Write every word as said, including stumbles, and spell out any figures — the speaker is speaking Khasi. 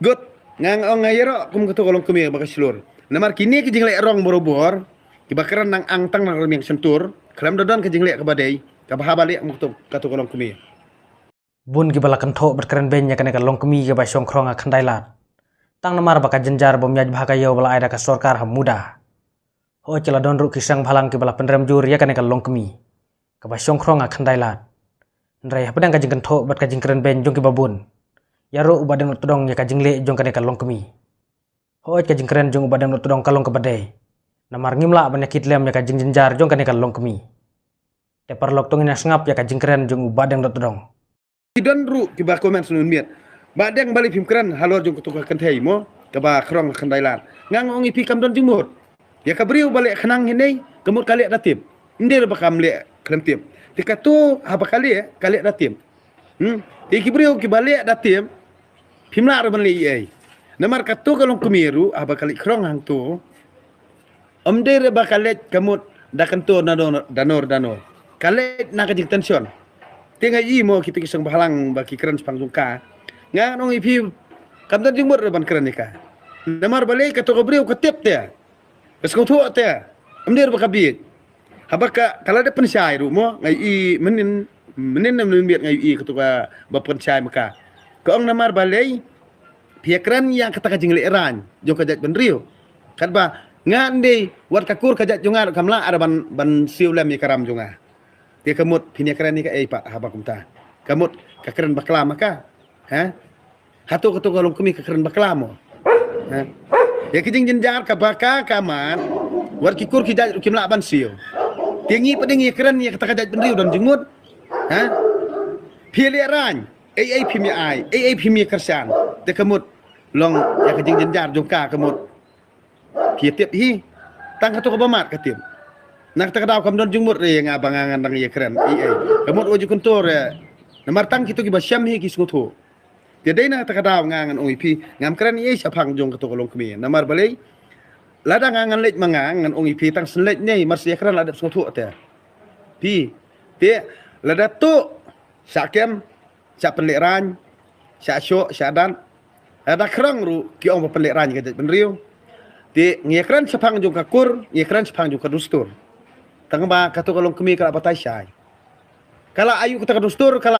Good. Nga nga ong nga ïaroh kum kato ka longkmie ba ka shlur. Namar kine ki jingleh rong barabor, kiba kren nang ang tang nang rmiang shyntur, khlem da don ka jingleh kaba dei, kaba haba leh kum kato, kato ka longkmie. Bun kiba la kynthoh bad kren beiñ ïa kane ka longkmie kaba shong khrong ha khyndai lad. Tang namar ba ka jynjar bym ïaid bha ka ïew ba la ai da ka sorkar ha muda. Hooid, ki la don ruh ki seng bhalang kiba la pynrem jur ïa kane ka longkmie kaba shong khrong ha khyndai lad. Hynrei hapdeng ka jingkynthoh bad ka jingkren beiñ jong kiba bun, ïaroh u Bah Deng Nongtdong ïa ka jingleh jong kane ka longkmie. Hooid, ka jingkren jong u Bah Deng Nongtdong ka long kaba dei. Namar ngim lah ban ïa kit lem ïa ka jingjynjar jong kane ka longkmie. Te paralok, to ngin ïa sngap ïa ka jingkren jong u Bah Deng Nongtdong. Ki don ruh kiba comment sngewbha. Bah Deng, balei phim kren halor jong kato ka kynthei mo, kaba khrong ha khyndai lad? Nga nga ong ïa phi kam don jingmut. Ïa ka briew ba leh khnang hi ne, ka mut ka leh da tip. Ym dei ba kam leh khlem tip. Te kato haba ka leh, ka leh da tip. Hmm? Te ki briew kiba leh da tip, phim lah ruh ban leh ei ei. Namar kato ka longkmie ruh haba ka leit khrong hangto, ym dei ruh ba ka leit ka mut da kyntur da nor da nor da nor. Ka leit na ka jingtension. Te nga ïohi mo kito ki seng bhalang ba ki kren shaphang jong ka. Nga ngan ong ïa phi, kam don jingmut ruh ban kren ïa ka. Namar balei? Kato ka briew ka tip te, ka sngewthuh te, ym dei ruh ba ka bieit. Haba ka, ka la dep pynshai ruh mo, nga ïohi mynnin, mynnin ne mynmiet nga ïohi kato kaba pynshai ma ka. Ka ong namar balei phi ïa kren ïa kata ka jingleh rain jong ka jaitbynriew? Katba nga, ym dei wat ka kur ka jait jong nga ruh kam lah ruh ban, ban siew lem ïa ka ram jong nga. Te ka mut phin ïa kren ïa kaei pat haba kumta? Ka mut ka kren bakla ma ka. Ha? Hato kato ka longkmie ka kren bakla mo? Ha? Ïa ki jingjynjar kaba ka, ka mad, wat ki kur ki jait ruh kim lah ban siew. Te ngi pat dang ïa kren ïa kata ka jaitbynriew don jingmut. Ha? Phi leh rain, ei ei phim ïa ai, ei ei phim ïa kyrshan. Te ka mut long ïa ka jingjynjar jong ka, ka mut phi ïa tip hi. Tang kato kaba mad ka tip. Na kata ka daw kam don jingmut ruh ïa nga ba nga ngan dang ïa kren ei ei. Ka mut wat ju kyntur ruh. Namar tang kito kiba shem hi ki sngewthuh. Te dei na kata ka daw nga ngan ong ïa phi, ngam kren ei ei shaphang jong kato ka longkmie. Namar balei? Lada nga ngan leit ma nga, ngan ong ïa phi tang shen leit ne, mar shu ïa kren la dep sngewthuh te. Phi, te lada tuh shah kem, shah pynleh rain, shah shoh, shah dat, lada khrong ruh ki ong ba pynleh rain ka jaitbynriew. Te ngi ïa kren shaphang jong ka kur, ngi ïa kren shaphang jong ka dustur. Tang ba kato ka longkmie ka la batai shai. Ka la ayu kata ka dustur, ka la